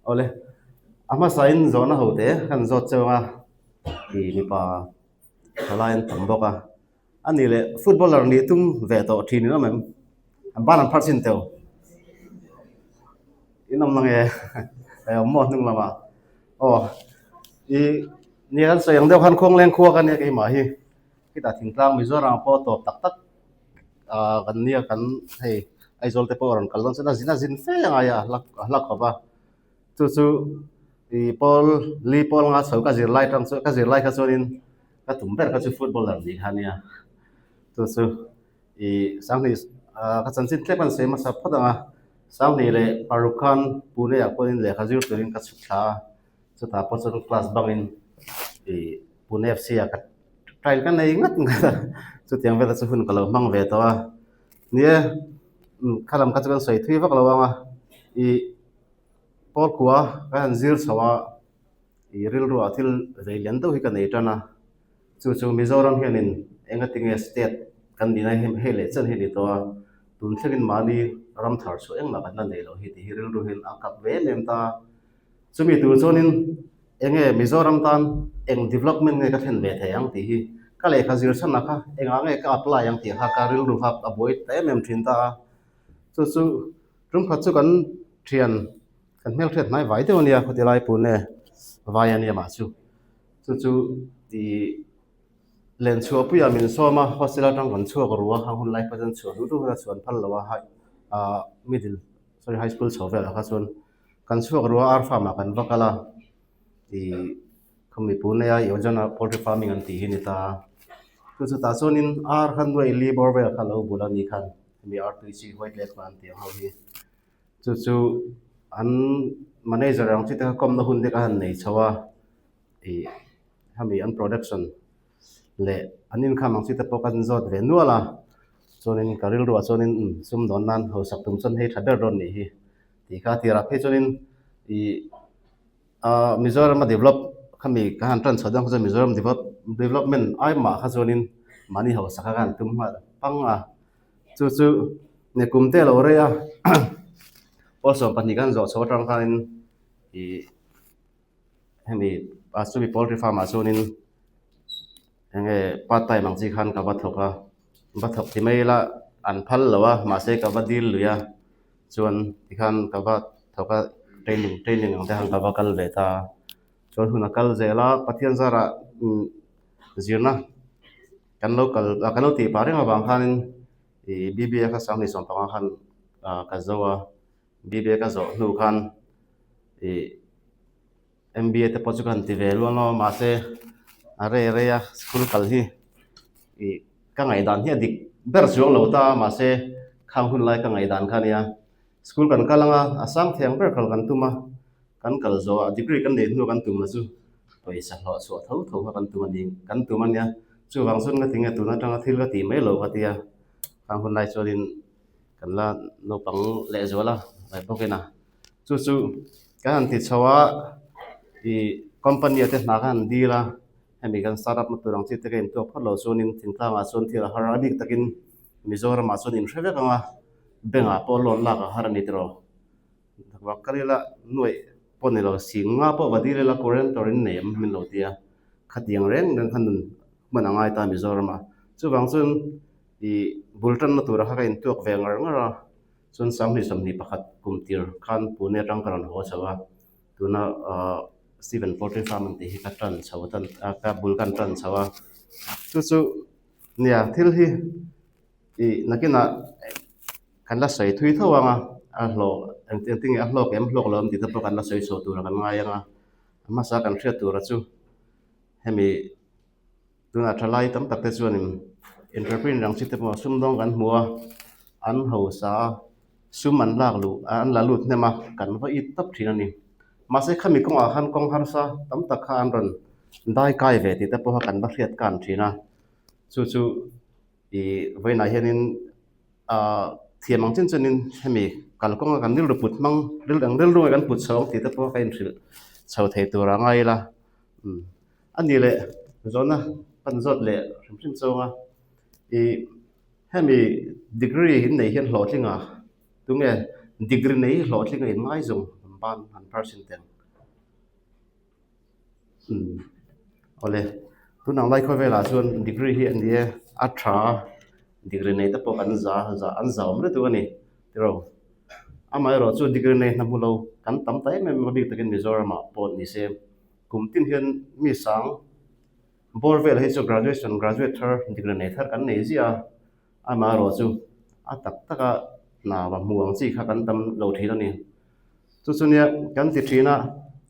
Awle, a hmasain zawhna ho te kan zawt cheu ang a, ih mipa thalai an tam bawk a. A nih leh footballer nih tum ve tawh thin in awm em? An ban an phar chin teu. In awm nange hei awm maw hnung lamah. Aw ih nia kan sawi ang deuh khan khuangleng khua ka nia keimah hi khitah thingtlang Mizoram ah pawh tawp tak tak ah kan nia kan hei Aizawl te pawh a rawn kal dawn chuan a zin a zin fe a ngai a a hla khawp a chu chu ih pawl li pawl nga chho ka zirlai tang chu ka zirlai kha chuanin ka tum ber kha chu footballer nih kha ania chu chu ih sanghnih ah ka chanchin tlem an sawi hmasa phawt ang a sanghnih leh paruk khan Pune ah pawhin lehkha zir turin ka chhuk thla a chutah pawh chuan class bangin ih Pune FC ah ka trial ka nei ngat ngat a chutiang velah chu hun ka lo hmang ve tawh a ni e kha lam kha chu kan sawi thui vak lo ang a ih pawl kua ka han zir chho a. Ih rilruah thil rei lian deuh hi ka nei tan a, chu chu Mizoram hianin engatinge state kan nihna hi hei leh chen hi a ni tawh a, tun thlengin mahni ram thar chhuah engmah kan la nei loh hi tih hi rilru hian a kap ve em em ta a. Chumi tur chuanin enge Mizoram tan eng development nge ka thlen ve thei ang tih hi ka lehkha zir chhanah kha engah nge ka apply ang tih kha ka rilru kha a buai ta em em thin ta a. Chu chu tumkhat chu kan thian Kan hmelhriat hnai vai deuh a nia khawti lai Pune vai a nia mah chu. Chu chu ih len chhuah puiah min sawm a, hostel atang kan chhuak ru a, a hun lai pawh chuan chhuah duh duh kha chhuan phal lo a, high ah middle sorry high school chho velah kha chuan kan chhuak ru a, ar farm ah kan va kal a, ih khami Pune a Yojana poultry farming an tih hi a ni ta a. Chu chu tah chuanin ar kha nuaih li bawr vel kha a lo bul a ni khan hemi ar tui chi white leg an tih ang ho hi. Chu chu an manager ang chi te kha kawmna hun te kha han nei chho a ih hemi an production leh an income ang chi te pawh kan zawt ve nual a chuanin ka rilruah chuanin umm sumdawn nan hausak tum chuan hei tha ber dawn nih hi tih kha a tirah phei chuanin ih ah Mizoram a develop khami ka han tan chho dawn kha chuan Mizoram develop development ai mah kha chuanin mahni hausak kha ka han tum nghal pang a. Chu chu ni kum te a lo rei a pawl 12 kan zawh chho atang khanin ih hemi ah chumi poultry farm ah chuanin eng nge part time ang chi khan ka va thawk a va thawk ti mai ila an phal lo a mahse ka va dil lui a chuan tikhan ka va thawk a training training ang te khan ka va kal ve ta a chuan hun a kal zel a Pathian zarah umm zirna. Kan lo kal ah kan lo tih pah reng avang khanin ih BBA kha 2015 khan ah ka zo a, BBA ka zawh hnu khan ih MBA te pawh chu ka han ti ve luang a mahse a rei rei a school kal hi ih ka ngaihdan hi a dik ber chuang lo ta a mahse khang hun lai ka ngaihdan kha a nia school kan kal ang a a sang thei ang ber kal kan tum a. Kan kal zawh a degree kan neih hnu kan tum a chu pawisa hlawh chhuah tho tho kha kan tum a ni kan tum a nia chuvang chuan ka ti nge tun atanga thil ka tih mai loh ka tia khang hun lai chuanin kan la naupang leh zual a ngaih bawkin a chu chu kan han ti chho a ih company ah te hna kha han dil a hemi kan start up na tur ang chi te ka intuak phawt loh chuanin thingtlang ah chuan thil a har a bik takin Mizoram ah chuan inhre vek ang a bank ah pawh loan lak a har a ni tiraw. Vak kal ila nuaih pawh ni lo sing nga pawh va dil ila guarantor in nei em min lo ti a, khatiang reng reng kha nun hman a ngai ta Mizoram a. Chuvang chuan ih bul tanna tura kha ka intuak ve ngar ngar a, chuan 2021 kum tir khan Pune atang ka rawn haw chho a, tuna ah Steven Poultry Farm an tih hi ka tan chho a ka bul ka tan chho a, chu chu nia thil hi Ih nakinah kan la sawi thui tho ang a, a hlawh engtin nge a hlawk em hlawk lo em tih te pawh kan la sawi chhuah tur a kan ngai ang a, a hmasa kan hriat tura chu hemi tunah thalai tam tak te chuanin entrepreneur ang chi te pawh sumdawng kan hmu a, an hausa a, sum an lak luh an la lut hnem a, kan va it tawp thin a ni. Mahse khami kawngah khan kawng harsa tam tak kha an rawn dai kai ve tih te pawh kha kan va hriat kan thin a, chu chu. Ih vawiinah hianin ah thiam ang chin chuanin hemi kalkawnga kan rilru put hmang rilru ang rilru nge kan put chho ang tih te pawh ka inhrilh chho thei tur a ngai ila umm a ni leh zawhna pan zawt leh hrim hrim chauh a ih hemi degree in neih hian hlawhtlinga tunge degree nei hi hlawhtlinga in ngai zawng. Ban han phar sin teng. Umm awle tunang lai khawvelah chuan degree hi a ni e a tha a degree nei te pawh kan za za an za awm lutuk a ni tiraw amaherawh chu degree nei hna hmu lo kan tam ta em em a bik takin Mizoram ah pawh ni se kum tin hian mi sang bawr vel hi chu graduation graduate thar degree nei thar kan nei ziah a amaherawh chu a tak tak a hna va hmu ang chi kha kan tam lo thin a ni. Chu chu nia kan ti thin a,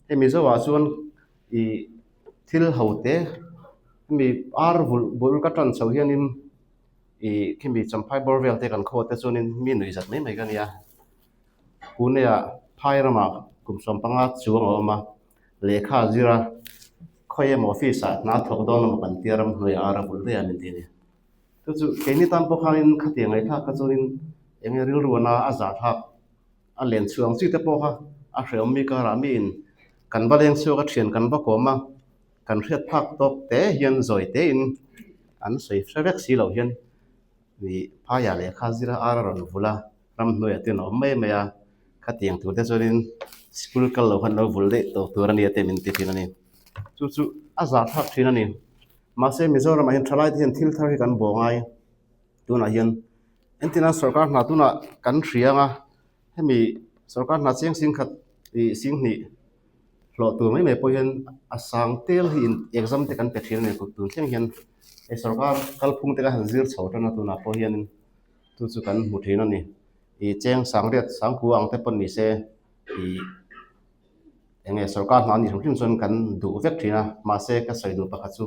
hei Mizoah chuan ih thil ho te hemi ar vulh bul ka tan chho hianin ih khimi champhai bawr vel te kan khaw te chuanin mi nuih zat mai mai ka nia. Pune ah phai ramah kum 15 chuang a awm a, lehkha a zir a, khawi emaw office ah hna thawk dawn emaw kan tia ram hnuaiah ar a vulh daih a min ti a ni. Chu chu keini tan pawh khanin khatiang ngaihthlak kha chuanin eng nge rilru a na a zahthlak. A len chhuang chi te pawh kha a hreawm mi karah miin kan va leng chhuak a thian kan va kawm a, kan hriat phak tawk te hian zawi tein an sawi hre vek si loh hian ih phaiah lehkha zira ar a rawn vul a, ramhnuaiah te an awm mai mai a, khatiang tur te chuanin school kal loh khan lo vul daih tawh tur a nia te min ti thin a ni. Chu chu a zahthlak thin a ni. Mahse Mizoramah hian thalai te hian thil thar hi kan bawh ngai tunah hian. Entirna sorkar hna tunah kan hria ang a, hemi sorkar hna chiang sing khat ih sing hnih hlawh tur mai mai pawh hian a sang tel hi in exam te kan pe thin a ni tun thleng hian hei sorkar kalphung te kha han zir chho tan a tunah pawh hianin chu chu kan hmu thin a ni. Ih cheng sang riat sang kua ang te pawh ni se ih eng nge sorkar hna a nih hrim hrim chuan kan duh vek thin a, mahse ka sawi duh pakhat chu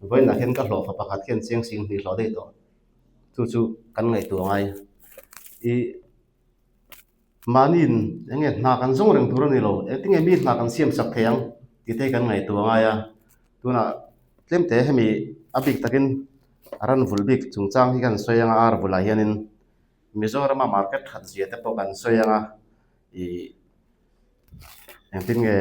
vawiinah hian ka hlawhfa pakhat hian chiang sing hnih hlawh daih tawh. Chu chu kan ngaihtuah ngai. Ih mahniin eng nge hna kan zawng reng tur a ni lo, engtin nge mi hna kan siam sak thei ang tih te hi kan ngaihtuah ngai a. Tunah tlem te hemi a bik takin ran vul bik chungchang hi kan sawi ang a, ar bulah hianin Mizorama market that zia te pawh kan sawi ang a, ih engtin nge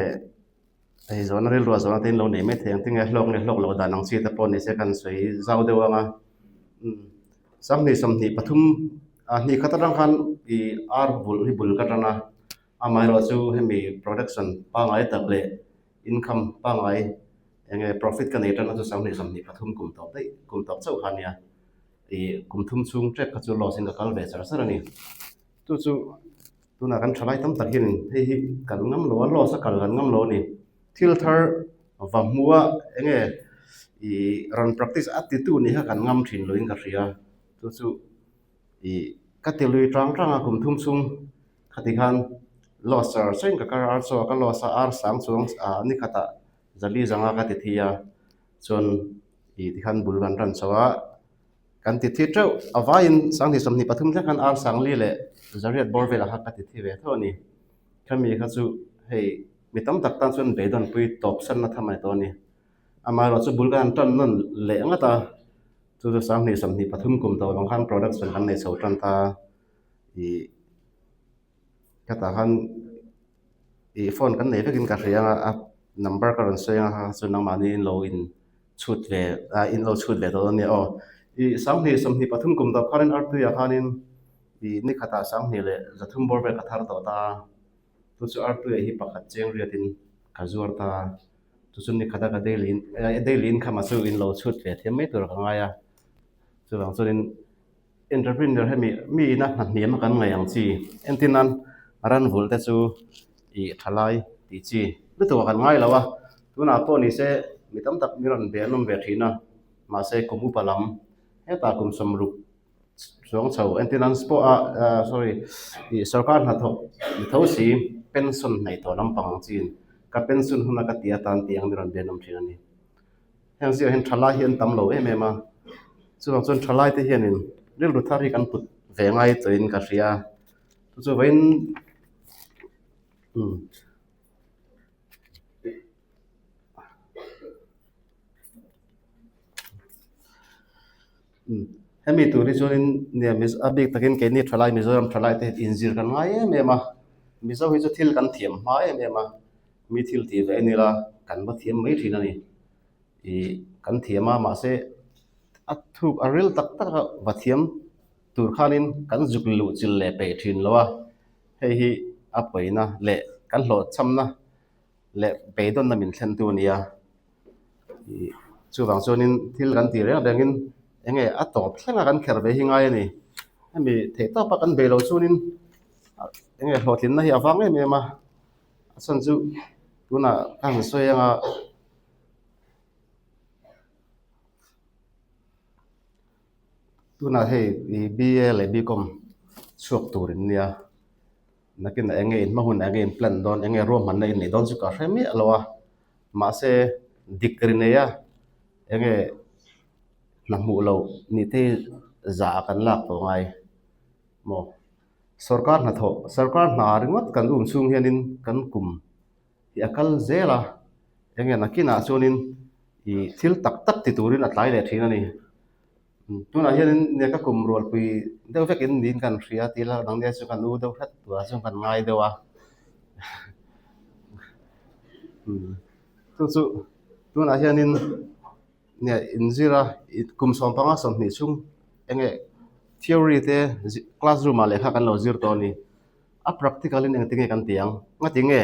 Hei zawhna rilru ah zawhna te in lo nei mai thei ang tinge hlawk nge hlawk loh dan ang chi te pawh ni se kan sawi zau deuh ang a umm 20 23 ah hnih khat atang khan ih ar bulh hi bul ka tan a amaherawh chu hemi production pangngai tak leh income pangngai eng nge profit ka nei tan a chu 20 23 kum tawp daih kum tawp chauh kha a nia ih kum thum chhung tep kha chu loss in ka kal ve char char a ni chu chu. Tunah kan thalai tam tak hianin hei hi kan ngam lo a, loss a kal kan ngam lo a ni. Thil thar va hmua eng nge ih rawn practice a titu nih kha kan ngam thin loin ka hria. Chu chu ih ka ti lui tang tang a kum thum chhung khati khan loss char char in ka kar a, ar chaw a ka loss a, ar sang chuang ah ni khatah zali zanga ka ti thi a, chuan ih tikhan bul kan ran chho a. Kan ti thi teuh, a vaiin 2023 thleng khan ar Sangli leh Zariat bawr velah kha ka ti thi ve tho a ni. Khami kha chu hei mi tam tak tan chuan beidawnpui tawp sanna tham a ni tawh a ni. Amaherawh chu bul kan han tan nawn leh ngat a, chu chu 2023 kum tawh vang khan production kan nei chho tan ta ih khatah khan ih phone kan nei vekin ka hria a, a number ka rawn sawi ang a chuan nangmahni in lo in chhut ve a in lo chhut ve tawh dawn nia aw. Ih 2023 kum tawp khanin artuiah khanin ih ni khatah 2300 bawr vel ka thar tawh ta a, chu chu artuiah hi pakhat cheng riatin ka zuar ta a, chu chu ni khata ka daily in daily income ah chu in lo chhut ve thiam mai tur ka ngai a, chuvang chuanin Entrepreneur hemi mi ina hna hniam a kan ngaih ang chi entir nan ran vulh te chu ih thalai tih chi lutuk ah kan ngai lo a tunah pawh ni se mi tam tak mi rawn be an awm ve thin a mahse kum upa lam hetah kum 60 chuang chho entir nan sport ah ah sorry ih sorkar hnathawk ni tho si pension hnaih tawh lampang ang chin ka pension huna ka tih atan tih ang mi rawn be an awm thin a ni. Heng zingah hian thalai hi an tam lo em em a, chuvang chuan thalai te hianin rilru thar hi kan put ve ngai tawhin ka hria a, chu chu vawiin umm hemi tur hi chuanin nia a bik takin keini thalai Mizoram thalai te inzir kan ngai em em a, Mizo hi chu thil kan thiam hma em em a. Mi thil tih ve en ila kan va thiam mai thin a ni. Ih kan thiam a mahse a thuk a ril tak tak a va thiam tur khanin kan zuk luh chilh leh peih thin lo a, hei hi a pawina leh kan hlawhchhamna leh beidawnna min thlentu a ni a. Ih chuvang chuanin thil kan tih reng rengin eng nge a tawp thleng a kan kher ve hi ngai a ni. Hemi theih tawpa kan bei lo chuanin eng nge hlawhtlinna hi a vang em em a, a chhan chu tunah ka han sawi anga. Tunah hei ih BA leh BCom chhuak tur in nia nakin eng nge in hma hun eng nge in plan dawn eng nge ruahmanna in neih dawn chu ka hre miah lo a mahse dik ri nei a eng nge hna hmuh loh nih te hi zah ah kan lak tawh ngai maw sawrkar hnathawh sawrkar hna ringawt kan um chhung hianin kan kum hi a kal zel a eng nge nakinah chuanin ih thil tak tak ti turin a tlai leh thin a ni tunah hianin nia ka kum rualpui deuh vekin niin kan hria tih ila dang nia chu kan u deuh hret turah chuan kan ngai deuh a chu chu tunah hianin nia inzir a kum 15 20 chhung eng nge theory te classroom ah lehkha kan lo zir tawh a ni. A practical in engtin nge kan ti ang? Ngati nge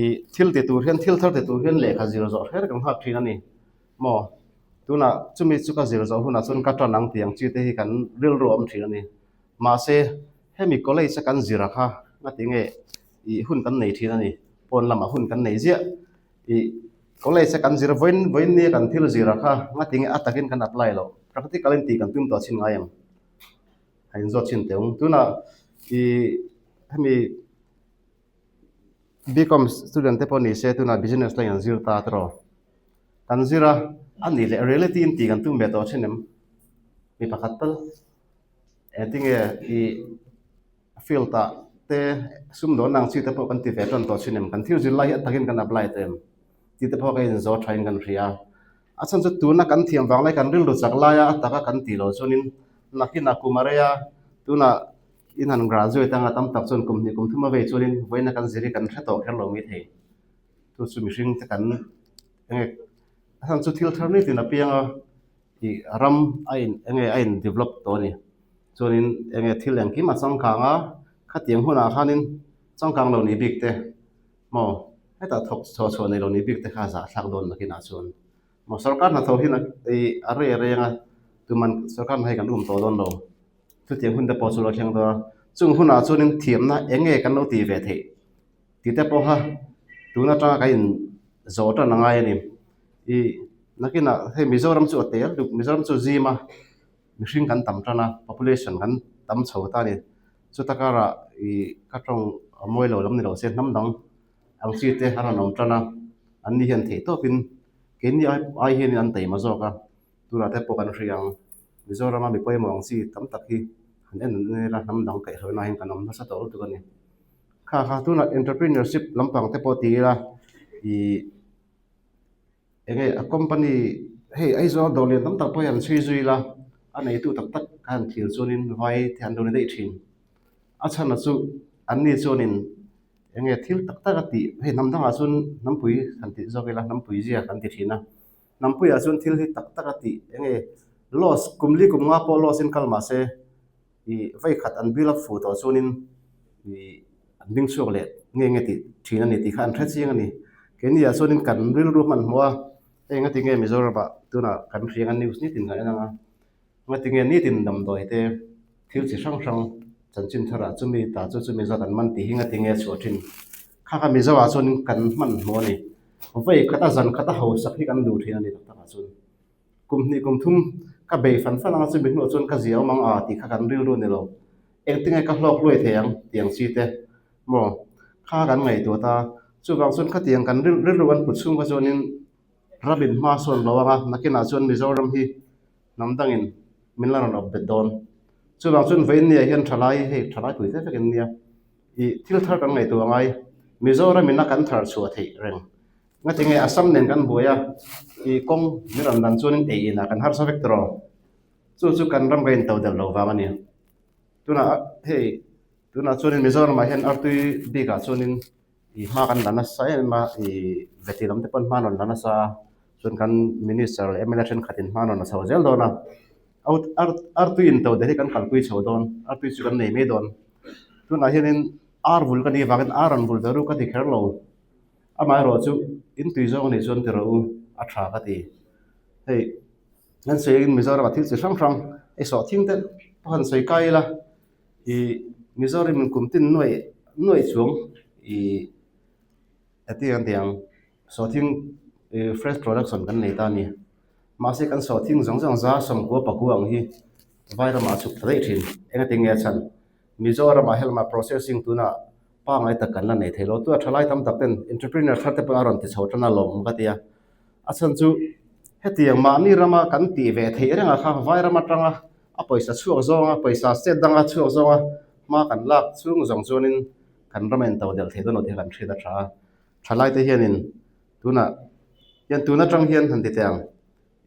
i thil ti tur hian thil thar ti tur hian lehkha zir zawh hrer kan nghak thin a ni maw? Tunah chumi chu ka zir zawh hunah chuan ka tan ang tih ang chi te hi kan rilru a awm thin a ni. Mahse hemi college a kan zir a kha ngati nge i hun kan nei thin a ni? Pawn lamah hun kan nei ziah. I college a kan zir vawiin vawiin nia kan thil zir a kha ngati nge a takin kan apply loh? Practical in tih kan tum tawh chin ngai ang. A inzawt chin teh ang. Tunah ih hemi BCom student te pawh ni se tunah business line an zir ta tawh. Kan zir a, a nih leh reality in tih kan tum ve tawh thin em? Mi pakhat tal engtinge ih field ah te sumdawn ang chi te pawh kan ti ve tan tawh thin em? Kan thil zir lai hi a takin kan apply tawh em? Tih te pawh ka inzawt thain kan hria. A chhan chu tuna kan thiam vang lai kan rilru chak laia a taka kan tih loh chuanin nakinah kum a rei a, tunah in han graduate anga tam tak chuan kum hnih kum thum a vei chuanin vawiina kan zir hi kan hre tawh kher lo mai thei. Chu chu mihring te kan enge a chhan chu thil thar nitin apiang a ih ram a in enge a in develop tawh a ni. Chuanin enge thil engkim a changkang a, khatiang hunah khanin changkang lo nih bik te Maw, hetah thawk chhuah chhuah nei lo ni bik te kha zahthlak dawn nakinah chuan maw sorkar hnathawh hi ih a rei a reng a, tuman sorkar hna hi kan um tawh dawn lo. Chutiang hun te pawh chu lo thleng dawn a, chung hunah chuanin thiamna eng nge kan lo tih ve theih tih te pawha tun atanga kan in zawh tan a ngai a ni. Ih nakinah hei Mizoram chu a tel duk, Mizoram chu zim a, mihring kan tam tan a, population kan tam chho ta a ni. Chuta karah ih ka tawng a mawi lo lam ni lo se hnam dang ang chi te a rawn awm tan a, an ni hian theih tawpin keini ai ai hianin an taima zawk a, tunah te pawh kan hria ang. Mizorama mi pawimawh ang chi tam tak hi han en an en ila hnam dang kaihhruaina hian kan awm nasa tawh lutuk a ni. Kha kha tunah entrepreneurship lampang te pawh ti ila ih. Enge a company hei Aizawl dawr lian tam tak pawh hi an chhui zui la, a neitu tak tak kha han thlir chuanin vai te an lo ni daih thin. A chhan a chu anni chuanin enge thil tak tak a tih hei hnam dangah chuan hnampui han tih zawk ila hnampui zia kan ti thin a, hnampuiah chuan thil hi tak tak a tih enge loss kum li kum nga pawh loss in kal mah se Ih vei khat an build up fuh tawh chuanin ih an ding chhuak leh nge nge tih thin a ni tih kha an hre chiang a ni. Keini ah chuanin kan rilru hmanhmawh a, hei ngati nge Mizoram ah tunah kan hria ang a news nitin kan en ang a, ngati nge nitin damdawi te thil chi hrang hrang chanchin thar ah chumi ta chu chumi zat an man tih hi ngati nge a chhuah thin. Kha kha Mizo ah chuanin kan hmanhmawh a ni. Vei khat a zan khat a hausak hi kan duh thin a ni tak tak ah chuan. Kum hnih kum thum ka bei fan fan anga chumi hnuah chuan ka zia awm ang a tih kha kan rilru ni lo. Engtinge ka hlawk hluai thei ang tih ang chi te maw kha kan ngaihtuah ta. Chuvang chuan khatiang kan rilru kan put chhung kha chuanin ram in hma sawn lo anga nakinah chuan Mizoram hi hnam dangin min la rawn awp bet dawn. Chuvang chuan vawiin hian thalai hei thalai pui vek vek in nia ih thil thar kan ngaihtuah angai Mizoram ina kan thar chhuah theih reng. Ngati nge Assam nen kan buai a, i kawng min rawn dan chuanin ei inah kan harsa vek tawh. Chu chu kan ram ka into del lo vang a ni. Tunah hei tunah chuanin Mizoramah hian artui bikah chuanin i hma kan la nasa em em a, i veti lam te pawn hma an rawn la nasa a, chuan kan Minister leh mla thenkhatin hma an rawn la chho zel dawn a. Artui into del hi kan kalpui chho dawn, artui chu kan nei mai dawn. Tunah hianin. Ar vul ka nih avangin ar an vul ve ru ka ti kher lo. Amaherawh chu in tui zawng anih chuan ti rawh u, a tha ka ti. Hei kan sawi angin Mizoram ah thil chi hrang hrang ei sawh thing te pawh han sawi kai ila ih Mizoram in kum tin nuai nuai chuang ih eti ang tih ang sawhthing ih fresh production kan nei ta a ni. Mahse kan sawhthing zawng zawng za sawmkua pakua ang hi Vairamah a chhuk thla daih thin. Engatinge a chhan? Mizoramah helma processing tunah pangngai tak kan la nei thei lo. Tuna thalai tam tak ten entrepreneur thar te pawh a rawn ti chho tan a lawm ka ti a. A chhan chu hetiang mahni rama kan tih ve theih reng ah kha Vairam atanga a pawisa chhuak zawnga pawisa state danga chhuak zawnga hma kan lak chhung zawng chuanin kan ram a into delh thei dawn lo tih kha kan hriat a tha a. Thalai te hianin tunah hian tun atang hian han ti teh ang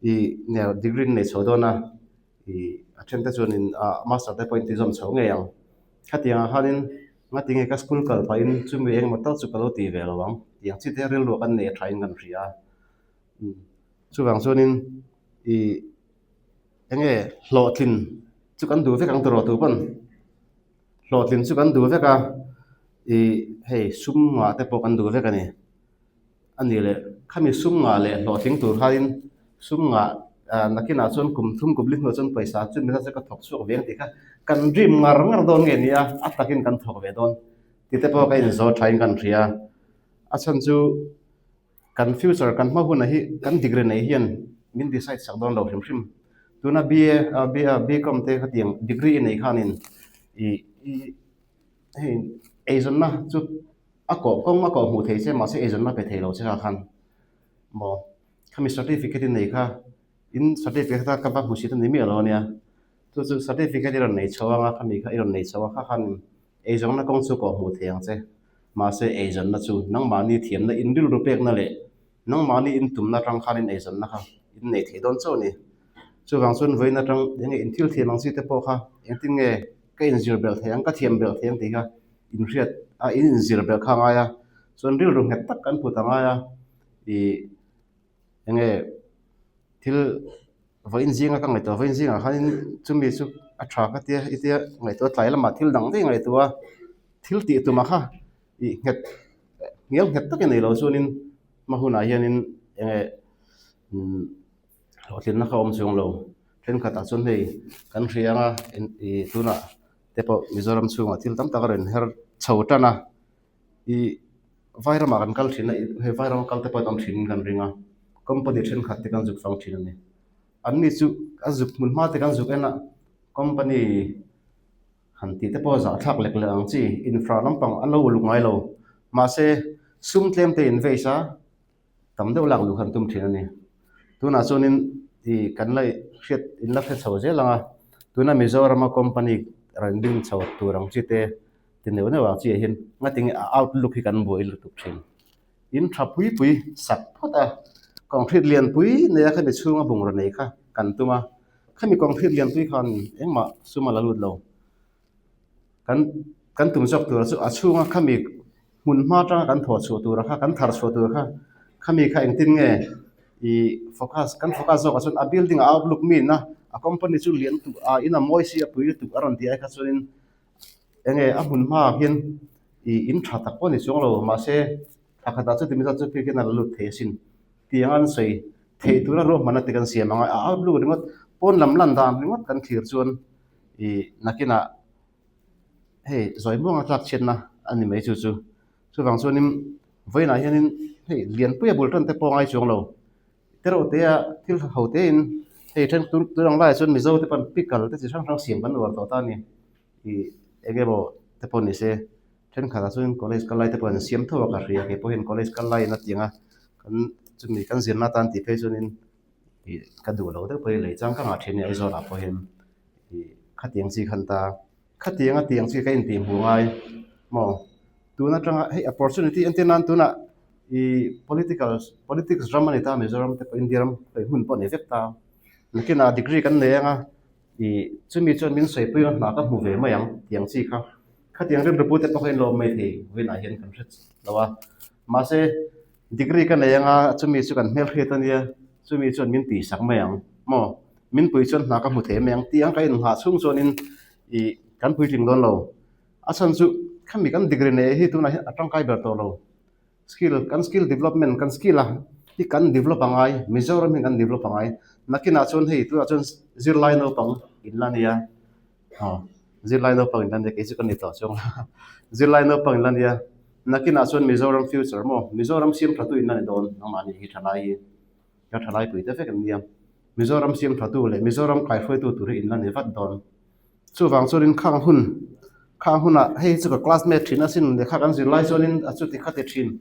ih degree an nei chho dawn a. Ih a then te chuanin ah master te pawh in ti zawm chho ngei ang. Khatiang ah khanin ngatinge ka school kal pahin chumi engemaw tal chu ka lo ti ve lo ang tih ang chi te rilru ah kan nei a thain kan hria a. Chuvang chuanin ih enge hlawhtlin chu kan duh vek ang tawh tu pawn hlawhtlin chu kan duh vek a ih hei sum ngah te pawh kan duh vek a ni. A ni leh, khami sum ngah leh hlawhtling tur khain sum ngah nakinah chuan kum thum kum li hnuah chuan pawisa chu mi chu ka thawk chhuak ve ang tih kha kan dream ngar ngar dawn nge ni a, a takin kan thawk ve dawn tih te pawh ka inzawt thain kan hria. A chhan chu kan future kan hma hunah hi kan degree nei hian min decide sak dawn lo hrim hrim. Tuna BA BCom te khatiang degree i nei khanin ih hei eizawnna chu A kawh kawng a kawh hmuh thei che mahse eizawnna pe thei lo che kha khan maw khami certificate i nei kha in certificate kha ka va hmu si ta ni miah lo ania chu chu certificate i rawn nei chho anga khami kha i rawn nei chho a kha khan eizawnna kawng chu kawh hmuh thei ang che mahse eizawnna chu nangmahni thiamna in rilru pekna leh nangmahni in tumna atang khan in eizawnna kha in nei thei dawn chauh a ni chuvang chuan vawiin atang eng nge in thil thiam ang chi te pawh kha engtin nge ka inzir belh thei ang ka thiam belh thei ang tih kha. Inhriat a in inzir belh kha a ngai a, chuan rilru nghet tak kan put a ngai a, ih eng nge thil vawiin zinga ka ngaihtuah vawiin zingah khanin chumi chu a tha ka tia i tia ngaihtuah tlai lamah thil dang daih ngaihtuah a, thil tih tumah kha ih nghet hnial nghet tak i nei lo chuanin hma hunah hianin eng nge umm hlawhtlinna kha a awm chuang lo thenkhatah chuan hei kan hria anga ih tunah. Te pawh Mizoram chhungah thil tam tak a rawn her chho tan a, ih Vairamah kan kal thin a, hei Vairama kal te pawh an awm thin in kan ring a, company thenkhat te kan zuk fang thin a ni. An ni chu a zuk hmun hma te kan zuk en a, company han tih te pawh a zahthlak lek leh ang chi, infra lampang an lo uluk ngai lo, mahse sum tlem te invest a, tam deuh lak luh kha an tum thin a ni. Tunah chuanin ih kan la hriat in la hre chho zel ang a, tuna Mizorama company rawn ding chho tur ang chi te ti neuh neuh ang chi ah hian ngatinge a outlook hi kan buai lutuk thin. In tha pui pui sak phawt a, concrete lian pui nei a khami chhunga bungraw nei kha kan tum a, khami concrete lian pui khan engmah sum a la lut lo. Kan kan tum zawk tur chu a chhunga khami hmun hma atanga kan thawh chhuah tur kha kan thar chhuah tur kha khami kha engtin nge ih focus kan focus zawk ah chuan a building a outlook mi in a a company chu lian tuk a in a mawi si a pui lutuk a rawn tih ai kha chuanin eng nge a hmun hmaah hian ih in tha tak pawh a ni chuang lo mahse thla khatah chuti mi zat chu phei khian a la lut thei asin tih anga an sawi theih tura ruahmanna te kan siam ang a a outlook ringawt pawn lam lan dan ringawt kan thlir chuan. Ih nakinah hei zawi muanga tlak chhiatna a ni mai chu chu. Chuvang chuanin vawiinah hianin hei lianpui a bul tan te pawh a ngai chuang lo. Tereuh te a thil ho tein hei then tun tun ang laiah chuan Mizo te pawn pickle te chi hrang hrang siam kan uar tawh ta a ni. Ih eng emaw te pawh ni se thenkhatah chuan college kal lai te pawh an siam tho a ka hria kei pawh hian college kal laiin a tiang a kan chumi kan zirna atan tih phei chuanin ih ka duh lo deuh pawhin lei chang ka ngah thin a ni Aizawl ah pawh hian ih khatiang chi khan ta khatiang a tiang chi ka intih hmuh ngai maw tun atanga hei opportunity entir nan tunah ih political politics ram a ni ta Mizoram te pawh India ram hei hmun pawh a ni vek ta nakinah degree kan nei anga ih chumi chuan min sawipui a hna ka hmu ve mai ang tiang chi kha khatiang rilru pute pawh kha in lawm mai thei vawiinah hian kan hre lo a mahse. Degree ka nei anga chumi chu kan hmelhriat a nia, chumi chuan min tihsak mai ang maw? Min pui chuan hna ka hmu thei mai ang tih ang ka innghah chhung chuanin ih kan puitling dawn lo. A chhan chu Khami kan degree neih hi tunah hian a tangkai ber tawh lo. Skill, kan skill development, kan skill a hi kan develop a ngai, Mizoram hi kan develop a ngai. Nakinah chuan hei tunah chuan zirlai naupang in la nia, aw zirlai naupang in la nia kei chu ka ni tawh chuang lo. Zirlai naupang in la nia, nakinah chuan Mizoram future maw, Mizoram siam tha tu in la ni dawn nangmahni hi thalai hi, ka thalai pui te vek an nia. Mizoram siam tha tu leh Mizoram kaihruaitu tur hi in la ni vat dawn. Chuvang chuanin khang hun khang hunah hei chu ka classmate thin asin lehkha kan zir lai chuanin a chuti kha ti thin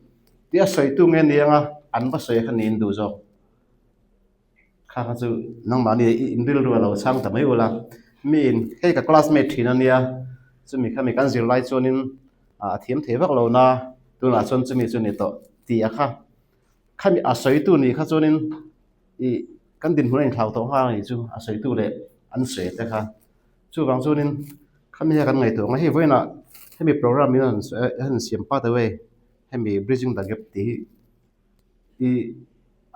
tih a sawitu nge ni anga an va sawi kha niin duh zawk. Kha kha chu nangmahni i inrilru a lo chhang ta mai ula miin hei ka classmate thin a nia chumi kha mi kan zir lai chuanin a thiam thei vak lo na tunah chuan chumi chu ni tawh tih a kha khami a sawitu nih kha chuanin Ih, kan dinhmun a inthlau tawh nghal a nih chu, a sawitu leh an sawi te kha. Chuvang chuanin khami hian kan ngaihtuah ang a, hei vawiinah hemi program in a han siam part away hemi bridging the gap tih hi ih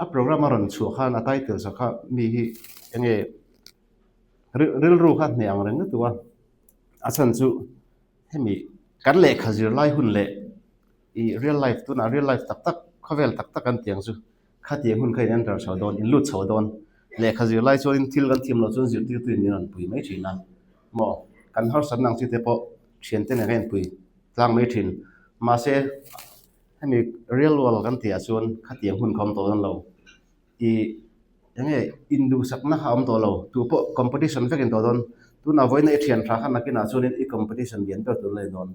a program a rawn chhuah khan a title zawk kha mi hi eng nge rilru kha hneh ang reng lutuk a, a chhan chu hemi kan lehkha zir lai hun leh ih real life tunah real life tak tak khawvel tak tak kan tih ang chu. Khatiang hun kha in enter chho dawn, in lut chho dawn. Lehkha zir lai chuanin thil kan thiam loh chuan zirtirtu in min rawn pui mai thin a. Maw? Kan harsatna ang chi te pawh thiante nen kan inpui tlang mai thin. Mahse, hemi real world kan tihah chuan khatiang hun kha awm tawh dawn lo. Ih, eng nge induhsakna kha a awm tawh lo. Tu pawh competition vek in tawh dawn. Tunah vawiina i thian tha kha nakinah chuanin i competition lian ber tur la ni dawn.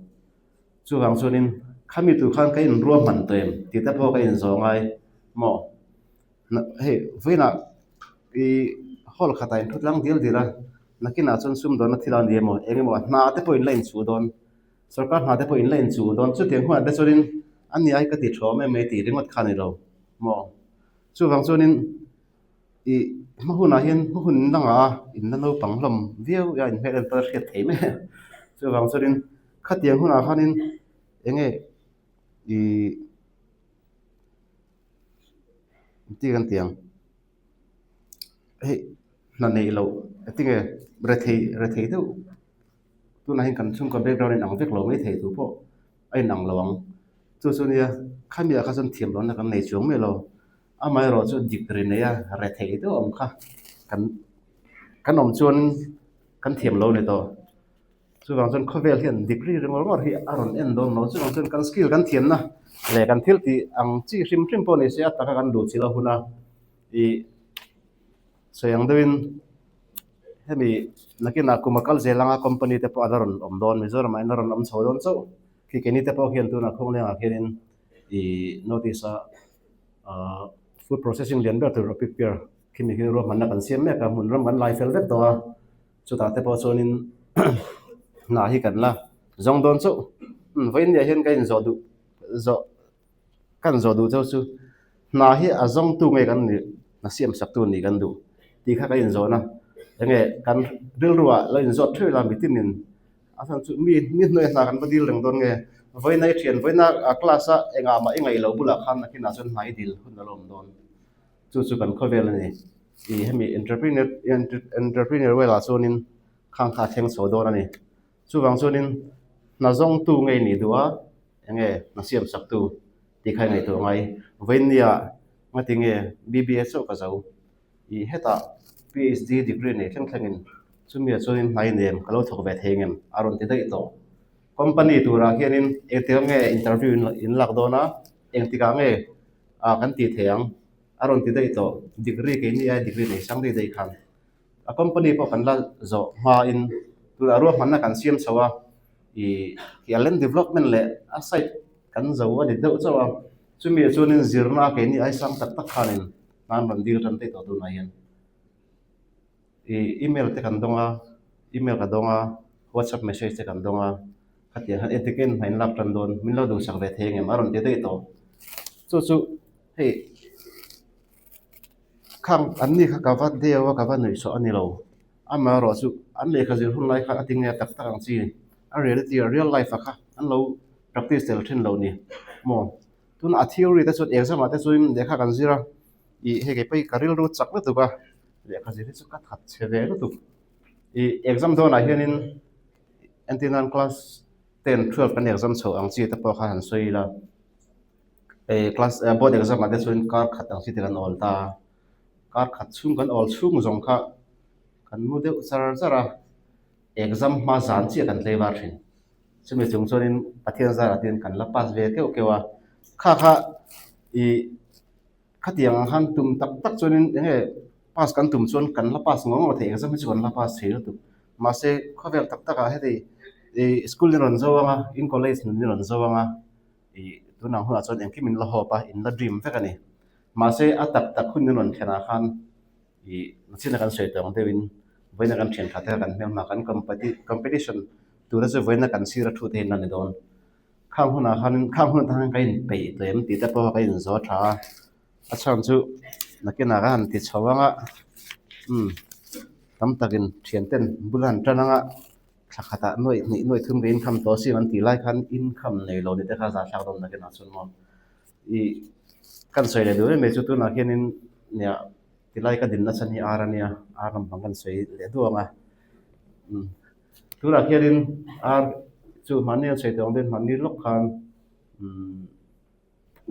Chuvang chuanin khami tur khan ka inruahman tawh em tih te pawh ka inzawh ngai maw? Hei vawiinah i hall khatah in thu tlang dil dil a, nakinah chuan sumdawnna thil a ni emaw eng emaw hna te pawh in la inchuh dawn, sorkar hna te pawh in la inchuh dawn chutiang hunah te chuanin a ni ai ka ti tha awm em mai tih ringawt kha a ni lo maw? Chuvang chuanin i hma hunah hian hma hun dangah a inla naupang hlawm viau a inhmel en pawh a hriat theih mai a, chuvang chuanin Khatiang hunah khanin eng nge ih engtin kan ti ang hei hna neih loh engtin nge rethei rethei deuh tunah hian kan chhungkaw background a inang vek lo maithei tur pawh a inang lo ang chu chu nia khami ah kha chuan thiam lohna kan nei chuang miah lo amaherawh chu dik ri nei a rethei deuh ang kha kan kan awm chuan kan thiam lo a ni tawh. Chuvang chuan khawvel hian degree ringawr ngawr hi a rawn en dawn lo. Chuvang chuan kan skill kan thiamna leh kan thil tih ang chi hrim hrim pawh ni se a taka kan duh chilh a hun a. Ih sawi ang deuhin hemi nakinah kum a kal zel anga company te pawh a la rawn awm dawn Mizoram ah hian a rawn awm chho dawn chauh. Khi keini te pawh khian tunah khawnglengah khianin ih notice a ah food processing lian ber tur a prepare khimi khi ruahmanna kan siam mek a hmun ram kan lai fel vek tawh a. Chutah te pawh chuanin hna hi kan la zawng dawn chauh. Vawiin nia hian ka inzawh duh zawh ka inzawh duh chauh chu hna hi a zawngtu nge kan nih hna siam saktu nih kan duh tih kha ka inzawhna enge kan rilruah lo inzawt theuh ila mitinin a chhan chu mi mi hnuai hna kan va dil reng dawn nge vawiina i thian vawiina class a engah mah i ngaih loh bulah khan nakinah chuan hna i dil hun a lo awm dawn. Chu chu kan khawvel a ni. Ih hemi entrepreneur entrepreneur velah chuanin khang kha a thleng chho dawn a ni. Chuvang chuanin hna zawngtu nge nih duh a eng nge hna siam saktu tih kha i ngaihtuah ngai. Vawiinnia ngati nge BBA chauh ka zo. Ih hetah PhD degree nei thleng thlengin chumia chuanin hna i nem ka lo thawk ve thei ngem a rawn ti daih tawh. Company turah khianin engtikah nge interview in lak dawn a engtikah nge ah kan tih thei ang a rawn ti daih tawh degree keini ai degree nei sang daih daih khan a company pawh kan la zawh hmain tunah ruahmanna kan siam chho a ih khi a land development leh a site kan zo a ni deuh chauh a chumi ah chuanin zirna keini ai sang tak tak khanin hna an rawn dil tan daih tawh tunah hian. Ih email te kan dawng a, email ka dawng a, whatsapp message te kan dawng a, khatiang khan engtik in hna in lak tan dawn min lo duhsak ve thei ang em a rawn ti daih tawh. Chu chu hei khang an ni kha ka va deu a ka va nuih sawh a ni lo, amaherawh chu an lehkha zir hun lai khan a tinge tak tak ang chi a reality a real life ah kha an lo practice tel thin lo ni maw. Tunah a theory te chuan exam ah te chuan lehkha kan zir a, ih hei keipawh hi ka rilru chak lutuk a. Lehkha zir hi chu ka that chhe ve lutuk. Ih exam dawnah hianin entir nan class 10 Ten, 12 kan exam chho ang chi te pawh kha han sawi ila. Class board exam ah te chuan kar khat ang chi te kan awl ta a, kar khat chhung kan awl chhung zawng kha kan mu deuh char char a, exam hma zan chiah kan tlei var thin. Chumi chung chuanin Pathian zarah te hian kan la pass ve keuh keuh a, kha kha ih khatiang ang khan tum tak tak chuanin eng nge pass kan tum chuan kan la pass ngawr ngawr thei exam hi chu kan la pass thei lutuk. Mahse khawvel tak takah heti ih school in rawn zo ang a, in college nun in rawn zo ang a. Ih tunah hunah chuan engkim in la hawp a, in la dream vek a ni. Mahse a tak tak hun in rawn thlenah khan ih nachina kan sawi tawh ang deuhin vawiina kan thian tha te kha kan hmelhma kan competition tura chu vawiina kan sir a thu te hi an la ni dawn. Khang hunah khanin khang hun atang khan ka inpeih tawh em tih te pawh ka inzawh a tha a, a chhan chu nakinah ka han ti chho ang a, umm tam takin thian ten bul a han tan ang a. Thla khatah nuaih hnih nuaih thum ka inkham tawh asin an tih lai khan inkham nei lo ni te kha zahthlak dawn nakin ah chuan maw ih kan sawi leh duh em mai chu tunah khianin nia tilai ka dinna chhan hi ar ania ar lampang kan sawi leh duh ang a umm tunah khianin ar chu mahni an sawi tawh ang deuhin mahni lawk khan umm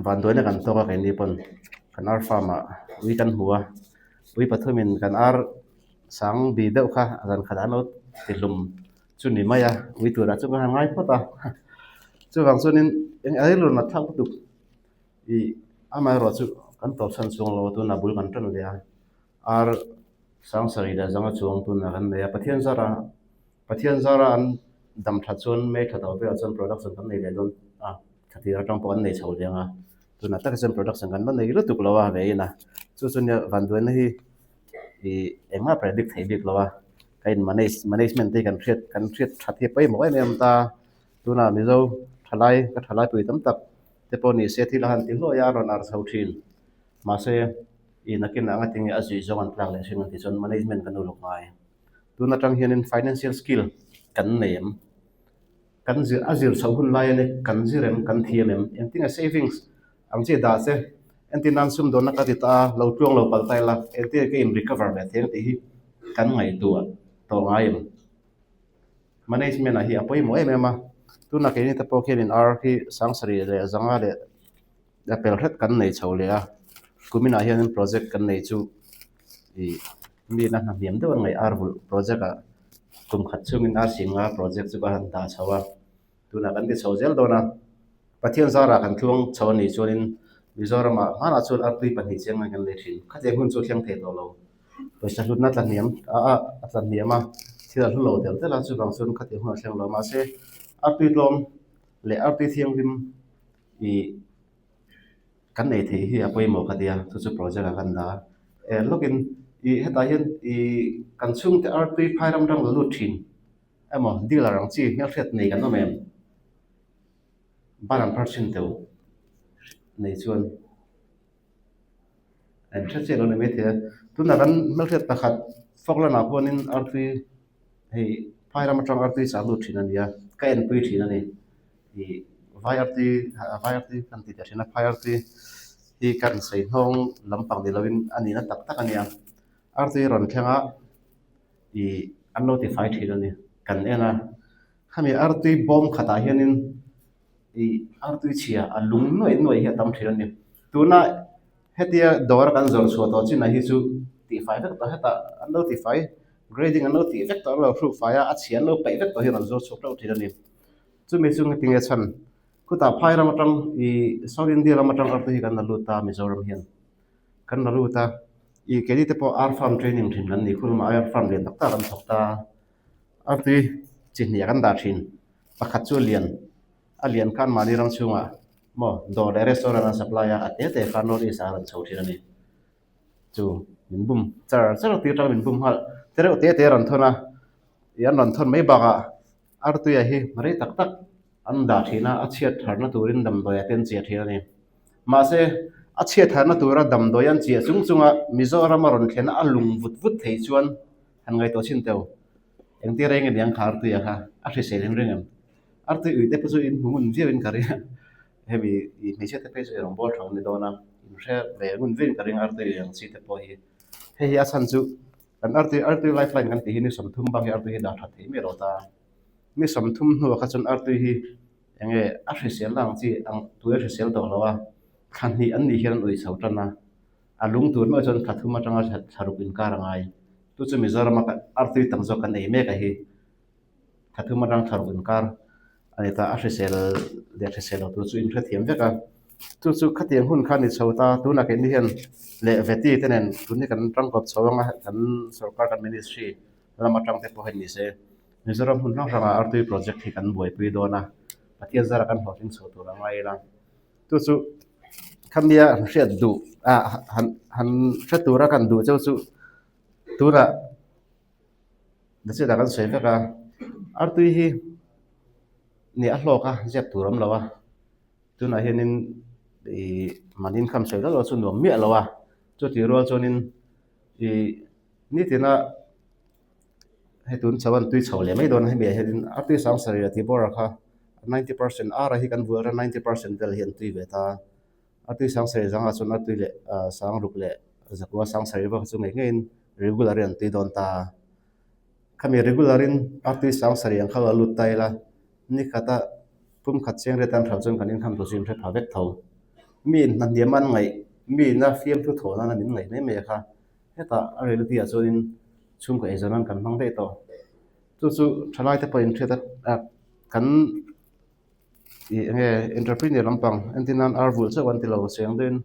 Vanduaina kan tawk a keini pawn kan ar farm ah ui kan hmu a, ui pathumin kan ar sang bi deuh kha zan khatah an lo ti hlum chu ni mai a, ui turah chuan ka han ngai phawt a, chuvang chuanin eng a rilru nat thlak lutuk ih amaherawh chu kan tawp chhan chhung lo tunah bul kan tan leh a, ar sang sarih leh zanga chuang tunah kan nei a, Pathian zara Pathian zara an dam that chuan May thla tawh velah chuan production kan nei leh dawn a, thla tir atang pawh an nei chho leh ang a, tunah tak hi chuan production kan la nei lutuk lo a ve in a, chu chu nia vanduaina hi ih engmah predict theih bik lo a, ka in manage management te hi kan hriat kan hriat that hi a pawimawh em em ta, tunah Mizo thalai ka thalai pui tam tak te pawh ni se thil a han ti hluai a a rawn ar chho thin mahse ih nakinah anga tinge a zuih zawng an tlak leh hrim ang tih chuan management kan uluk ngai. Tun atang hianin financial skill kan nei em? Kan zir a zir chhoh hun lai a ni, kan zir em, kan thiam em? Engtinge savings ang chi dah che? Entir nan sumdawnna ka ti ta a, lo tluang lo palh ta ila, engtinge ka in recover ve thei ang tih hi kan ngaihtuah tawh ngai em? Management ah hi a pawimawh em em a, tunah keini te pawh khianin ar hi sangsarih leh zanga leh a pel hret kan nei chho leh a, kuminah hianin project kan nei chu ih mi na hna hniam deuh an ngaih ar vulh project ah kum khat chungin ar sing nga project chu ka han dah chho a, tunah kan ti chho zel dawn a, Pathian zarah kan tluang chho a nih chuanin Mizoramah hmanah chuan artui pahnih chiang ngai kan nei thin, khatiang hun chu a thleng thei tawh lo, pawisa hlutna tla hniam a a a tla hniam a, thil a hlu lo tel tel a, chuvang chuan khatiang hun a thleng lo mahse artui tlawm leh artui thianghlim ih. Kan ei theih hi a pawimawh ka tia, chu chu project ah kan dah a. Eh lawkin ih hetah hian ih kan chhungte artui phai ram ram la lut thin emaw dealer ang chi hmelhriat nei kan awm em? Ban an phar thin teuh nei chuan an hre chiah lo ni maithei a. Tunah kan hmelhriat pakhat Falkland ah khuanin artui hei phai ram atang artui chah lut thin a ni a, ka enpui thin a ni. Ih vai artui vai artui kan ti teh thin a phai artui hi kan sawi hnawng lampang ni lovin a nihna tak tak a nia artui rawn thleng a ih an lo ti fai thin a ni kan en a khami artui bawm khatah hianin ih artui chhia a lung nuaih nuaih hi a tam thin a ni tuna hetia dawr a kan zawrh chhuah tawh chinah hi chu tihfai vek tawh hetah an lo tifai grading an lo tih vek tawh an lo hruk fai a a chhia an lo peih vek tawh hi rawn zawr chhuak hlauh thin a ni. Chumi chu nge tinge chhan khutah phai ram atang ih South India lam atang ram te hi kan la lut a Mizoram hian kan la lut a ih keini te pawh ar farm training thin kan ni khur lamah ar farm lian tak tak an thawk ta a artui chi hnih ah kan dah thin pakhat chu a lian a lian khan mahni ram chhungah maw dawr leh restaurant an supply a a te te khan North East ah a rawn chho thin a ni. Chu min bum char char tir tang min bum nghal te reuh te te a rawn thawn a ih an rawn thawn mai bakah Artuia hi rei tak tak an dah thin a, a chhiat tharna turin damdawi a ten chiah thin a ni. Mahse, a chhiat tharna tura damdawi an chiah chung chunga Mizoram a rawn thlen a lung vut vut thei chuan han ngaihtuah chhin teu. Engtir reng aniang kha Artuia kha a hrisel in ring em? Artui ui te pawh chu in hmu ngun viau in ka ring a, hemi ih hmeichhia te phei chu erawng bawl tha an ni dawn a, in hre ve ngun viau in ka ring a Artui ui ang chi te pawh hi. Hei hi a chhan chu Kan artui artui lifeline kan tih hi ni 30 bak hi artui hi dah that theih miah lo ta. Ni 30 hnuah kha chuan artui hi eng nge a hrisel na ang chi ang tui a hrisel tawh lo a, thla hnih an nih hian an ui chho tan a, a lung tur meuh chuan thla thum atanga thla ruk inkar a ngai. Chu chu Mizorama artui tam zawk kan ei mek a hi. Thla thum atang thla ruk inkar a ni ta, a hrisel leh hrisel lo tur chu inhrethiam vek a. Chu chu khatiang hun kha a ni chho ta, tunah keini hian leh veti te nen tun hi kan tangkawp chho anga kan sorkar kan ministry lam atang te pawh hi ni se. Mizoram hmun hrang hrangah artui project hi kan buaipui dawn a, Pathian zara kan hlawhtling chho tur a ngai ila. Chu chu khami a han hriat duh ah han han hre tura kan duh cheu chu tunah Nachet ah kan sawi vek a, artui hi ni a hlawk a ziak tur a awm lo a, tunah hianin ih mahni income sawi hlauh chu nuam miah lo a, chutih rual chuanin ih nitina hei tun chho an tui chho leh mai dawn a hemi ah hianin artui sang sarih a tih bawr ah kha 90% ar ah hi kan bual a 90% vel hi an tui ve ta a, artui sang sarih zangah chuan artui leh sang ruk leh zakua sang sarih vak chu ngei ngeiin regular in an tui dawn ta a, khami regular in artui sang sarih ang kha lo lut ta ila ni khata pum khat cheng riat an hralh chuan kan inkham tur chu in hre pha vek tho. Mi in hnahniam an ngaih mi ina fiamthu thawh nana min ngaih mai mai a kha. Hetah a reality ah chuanin chhungkaw eizawn nan kan hmang daih tawh. Chu chu thalai te pawhin hriat a kan ih eng nge entrepreneur lampang entir nan ar vulh chauh an ti lo cheng deuhin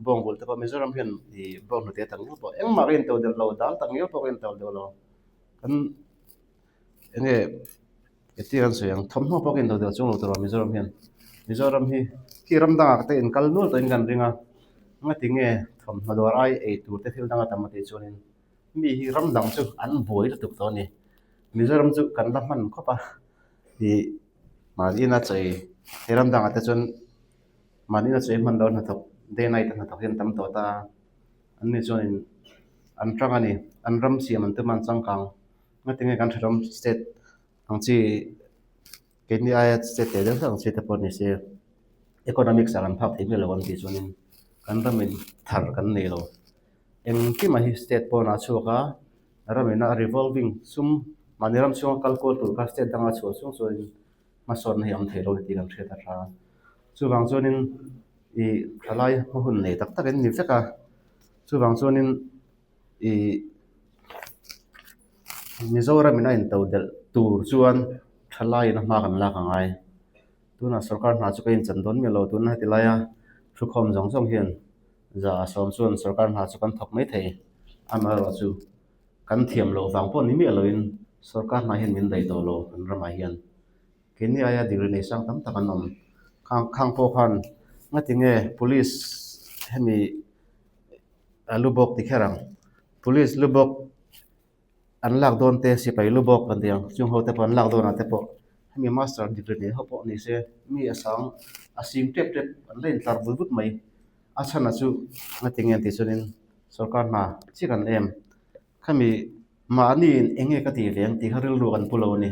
bawng vulh te pawh Mizoram hian ih bawng hnute tak ngial pawh engmah ka into deuh lo dal tak ngial pawh ka into deuh lo kan eng nge Engtin an sawi ang, thawmhnaw pawh ka inlo deuh chuang lo tur a Mizoram hian. Mizoram hi khi ram dangah te inkal nual tawhin kan ring a, ngati nge thawmhnaw dawr ai ei tur te thil danga tam a tih chuanin mi hi ram dang chu an buai lutuk tawh a ni. Mizoram chu kan la hman khawp a, ih mahni ina chei he ram dangah te chuan mahni ina chei hman loh hnathawk day night a hnathawk hi an tam tawh ta a, an ni chuanin an tang a ni, an ram siam an tum a an changkang. Ngati nge kan thenawm state ang chi keini aia state teh deuh hlek ang chi te pawh ni se economics ah kan phak thei miah lo an tih chuanin kan ramin thar kan nei lo. Engkimah hi state pawnah a chhuak a, ramina a revolving sum mahni ram chhunga kal kual tur kha state danga chhuah chhung chuanin hmasawnna hi a awm thei lo tih kan hriat a tha. Chuvang chuanin ih thalai hma hun nei tak tak in ni vek a, chuvang chuanin. Ih Mizoram in a into delh tur chuan thalaiin a hma kan lak a ngai. Tunah sorkar hna chu ka inchan dawn miah lo tuna heti laia thukhawm zawng zawng hian za a sawm chuan sorkar hna chu kan thawk mai thei. Amaherawhchu kan thiam loh vang pawh ni miah loin sorkar hna hian min daih tawh lo kan ramah hian. Keini aia degree nei sang tam tak an awm. Khang khang pawh khan ngati nge police hemi a lu bawk ti kher ang. Police lu bawk an lak dawn te sipai lu bawk an ti ang chung ho te pawh an lak dawn ah te pawh hemi master degree nei ho pawh ni se mi a sang a sing tep tep an la intlar vut vut mai. A chhan ah chu ngati nge an tih chuanin sorkar hna chiah kan em khami mahni in eng nge ka tih ve ang tih kha rilru kan pu lo a ni.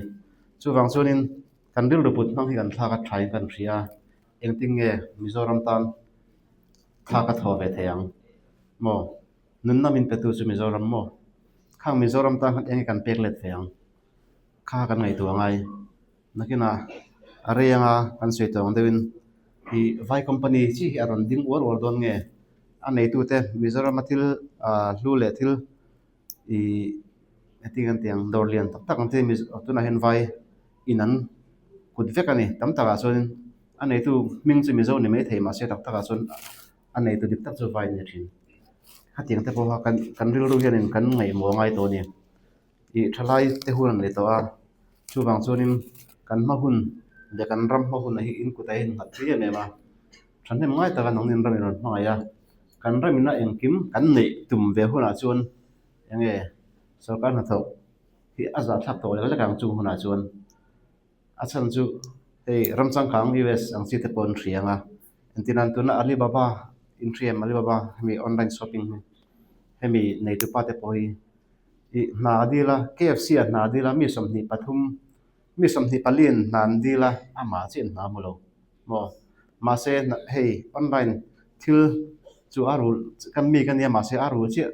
Chuvang chuanin kan rilru put hmang hi kan thlak a thain kan hria a engtin nge Mizoram tan Thla ka thaw ve thei ang maw? Nunna min petu chu Mizoram maw? Khang Mizoram tan khan eng nge kan pek let ve ang? Kha kan ngaihtuah ngai. Nakinah a rei anga kan sawi tawh ang deuhin ih vai company chi hi a rawn ding uar uar dawn nge? A neitute Mizorama thil ah hlu leh thil ih heti kan tih ang dawr lian tak tak ang te tunah hian vai in an kut vek a ni. Tam takah chuanin a neitu hming chu Mizo ni mai thei mahse tak takah chuan a neitu dik tak chu vai a ni thin. Hetiang te pawh kha kan kan rilru hianin kan ngaihmawh a ngai tawh a ni. Ih thalai te hun a nei tawh a, chuvang chuanin kan hma hun leh kan ram hma hun ah hi in kut ah hian in nghat thei em em a, thahnem ngai taka nangni ram in rawn hmangaih a, kan ram ina engkim kan neih tum ve hunah chuan eng nge sorkar hnathawk hi a zahthlak tawh lek lek ang chung hunah chuan a chhan chu hei ram changkang US ang chi te pawh an hria ang a, engtin an tuna Alibaba in hria em Alibaba hemi online shopping hi hemi neitupa te pawh hi ih hna a dil a KFC ah hna a dil a mi 23 mi 24 in hna an dil a amah chiah in hna a hmu lo maw mahse hei online thil chu a rul kan mi ka nia mahse a rul chiah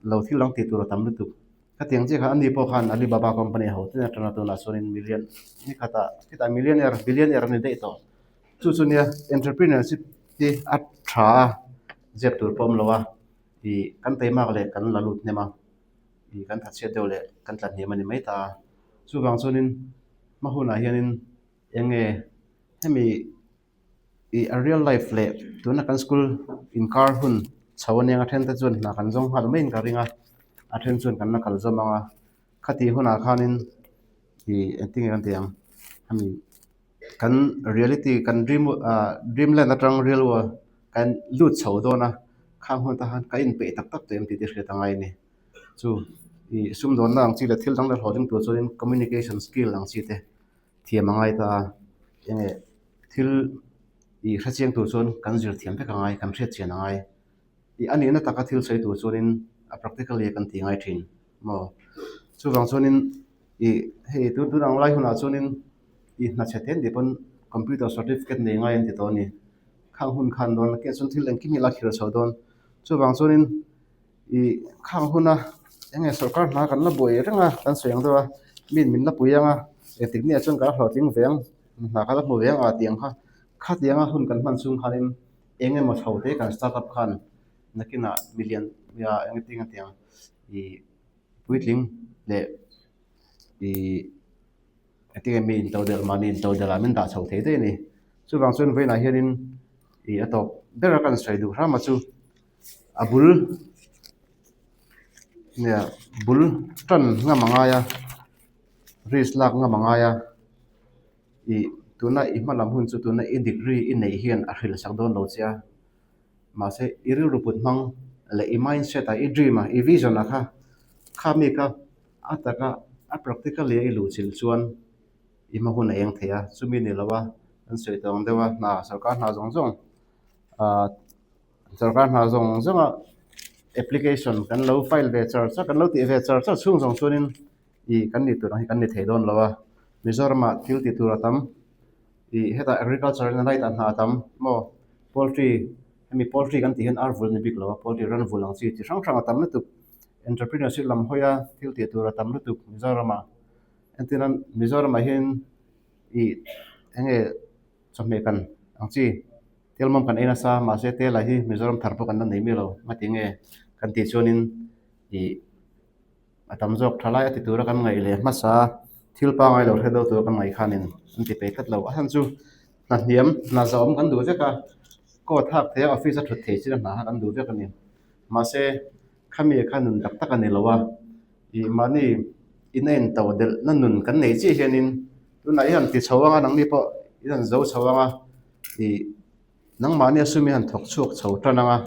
lo thil dang tih tur a tam lutuk. Khatiang chiah khan ani pawh khan Alibaba company ho ten atanga tunah chuanin million ni khatah khitah millionaire billionaire a ni daih tawh. Chu chu nia entrepreneurship hi a tha a zep tur pawh a awm lo a ih kan teimak leh kan la lut hnem a ih kan thatchhiat deuh leh kan tla hniam a ni mai ta a. Chuvang chuanin hma hunah hianin eng nge hemi ih a real life leh tuna kan school inkar hun chho ania a then te chuan hna kan zawng nghal maiin ka ring a a then chuan kan la kal zawm ang a khatih hunah khanin ih engtin nge kan tih ang hemi kan reality kan dream ah dream land atang real world kan lut chho dawn a khang hun te khan ka inpeih tak tak tawh em tih te hriat a ngai a ni chu ih sumdawnna ang chi leh thil dang leh hlawhtling tur chuanin communication skill ang chi te. Thiam a ngai ta a, enge thil ih hre chiang tur chuan kan zir thiam vek a ngai, kan hriat chian a ngai. Ih a nihna taka thil sawi tur chuanin a practically kan ti ngai thin maw. Chuvang chuanin ih hei tun tun ang lai hunah chuanin ih hna chhe te an tih pawn computer certificate nei ngai an ti tawh a ni. Khang hun khan dawn a, chuan thil engkim hi a la khir chho dawn. Chuvang chuanin. Ih khang huna eng nge sorkar hna kan la buai reng a kan sawi ang deuh a min min la pui ang a engtik ni ah chuan kan hlawhtling ve ang hna kha la hmu ve ang a tih ang kha khatiang a hun kan hman chhung khanin eng emaw chho te kan start up khan nakinah milian eng nge tih ang ih puitling leh ih. Engtin nge mi in to delh mahni in to delh ah min dah chho thei daih a ni. Chuvang chuan vawiinah hianin ih a tawp ber a kan sawi duh hram a chu a bul nia bul tan ngam a ngai a risk lak ngam a ngai a ih tuna i hma lam hun chu tuna i degree i neih hian a hrilh sak dawn lo che a mahse i rilru put hmang leh i mindset a i dream a i vision a kha kha mi kha. A taka a practical leh i luhchilh chuan i hma hun a eng thei a, chumi ni lo a an sawi tawh ang deuh a hna sorkar hna zawng zawng ah sorkar hna zawng zawng a application kan lo file ve char char kan lo tih ve char char chhung zawng chuanin ih kan nih tur ang hi kan ni thei dawn lo a, Mizoram ah thil tih tur a tam ih hetah agriculture in a light ah hna a tam maw poultry hemi poultry kan tih hian ar vul a ni bik lo a poultry ran vul ang chi chi hrang hrang a tam lutuk. Entrepreneurship lam hawi a thil tih tur a tam lutuk Mizoramah entirna Mizoramah hian ih eng nge chawhmeh kan ang chi tel mawm kan ei nasa mahse tel ah hi Mizoram thar pawh kan la nei miah lo ngati nge kan tih chuanin ih a tam zawk tha lai a ti tura kan ngaih leh hmasa thil pangngai lo hre deuh tura kan ngaih khanin an ti peih tlat lo a chhan chu hna hniam hna zahawm kan duh vek a coat hak thei a office a thut thei chin a hna kha kan duh vek a ni mahse. Khami kha nun tak tak a ni lo a, ih mahni in a in to delh na nun kan nei chiah hianin tunah i han ti chho ang a, nangni pawh i han zo chho ang a, ih nangmahni a sum i han thawk chhuak chho tan ang a,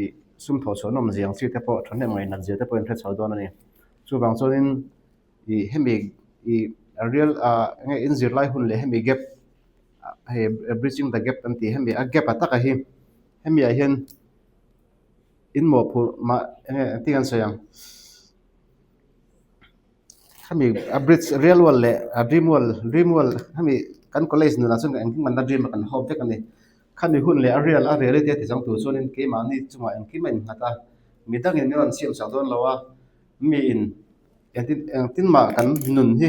ih sum thawh chhuah nawm zia ang chi te pawh thahnem ngaih nat zia te pawh in hre chho dawn a ni. Chuvang chuanin ih hemi ih real ah eng nge in zirlai hun leh hemi gap hei bridging the gap kan tih hemi a gap a taka hi hemi ah hian. In mawhphurh mah eng nge engtin an sawi ang khami a bridge real world leh a dream world dream world khami kan college nunah chuan engkim kan la dream a kan hope vek a ni khami hun leh a real a reality a ti chang tur chuanin keimahni chungah engkim a innghat a midangin min rawn siam sak dawn lo a mi in engtin engtin mah kan nun hi